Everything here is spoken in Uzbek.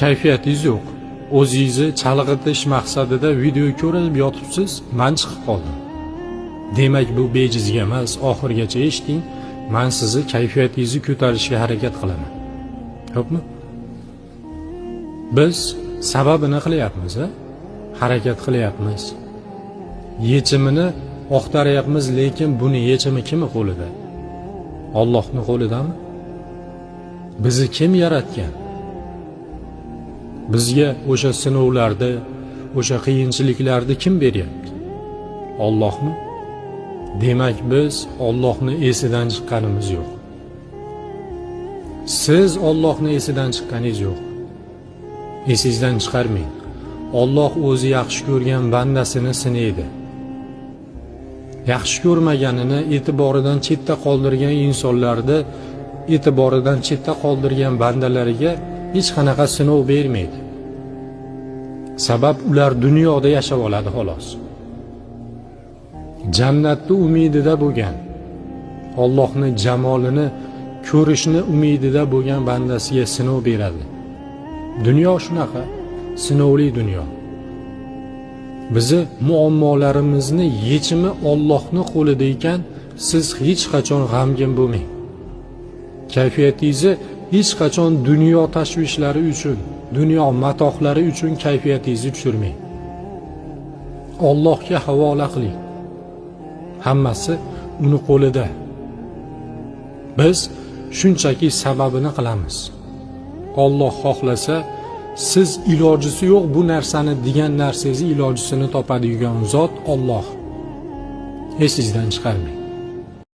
Kayfiyatingiz yo'q. O'zingizni chalg'itish maqsadida video ko'rib yotibsiz, man chiqib qoldim. Demak, bu bejizga emas, oxirigacha eshiting. Man sizni kayfiyatingizni ko'tarishga harakat qilaman. Yo'qmi? Biz sababini qilyapmiz, a? Harakat qilyapmiz. Yechimini oqtaryapmiz, lekin buni yechimi kimni qo'lida? Allohning qo'lidami? Bizni kim yaratgan? Bizga o'sha sinovlarni, o'sha qiyinchiliklarni kim beryapti? Allohmi? Demak, biz Allohni esidan chiqqanimiz yo'q. Siz Allohni esidan chiqqaningiz yo'q. Esingizdan chiqarmang. Alloh o'zi yaxshi ko'rgan bandasini sinaydi. Yaxshi ko'rmaganini e'tiboridan chetda qoldirgan insonlarni, e'tiboridan chetda qoldirgan bandalariga hech qanaqa sinov bermaydi. Sabab, ular dunyoda yashab oladi, xolos. Jannatni umidida bo'lgan, Allohni jamolini ko'rishni umidida bo'lgan bandasiga sinov beradi. Dunyo shunaqa sinovli dunyo. Bizi muammolarimizni yechimi Allohning qo'lida ekan, siz hech qachon g'amgin bo'lmang. Kayfiyatingizni hech qachon dunyo tashvishlari uchun, dunyo matohlari uchun kayfiyatingizni tushirmang. Allohga havola qiling. Hammasi uni qo'lida. Biz shunchaki sababini qilamiz. Alloh xohlasa, siz ilojisi yo'q bu narsani degan narsangizni ilojisini topadigan zot Alloh. Esingizdan chiqarmang.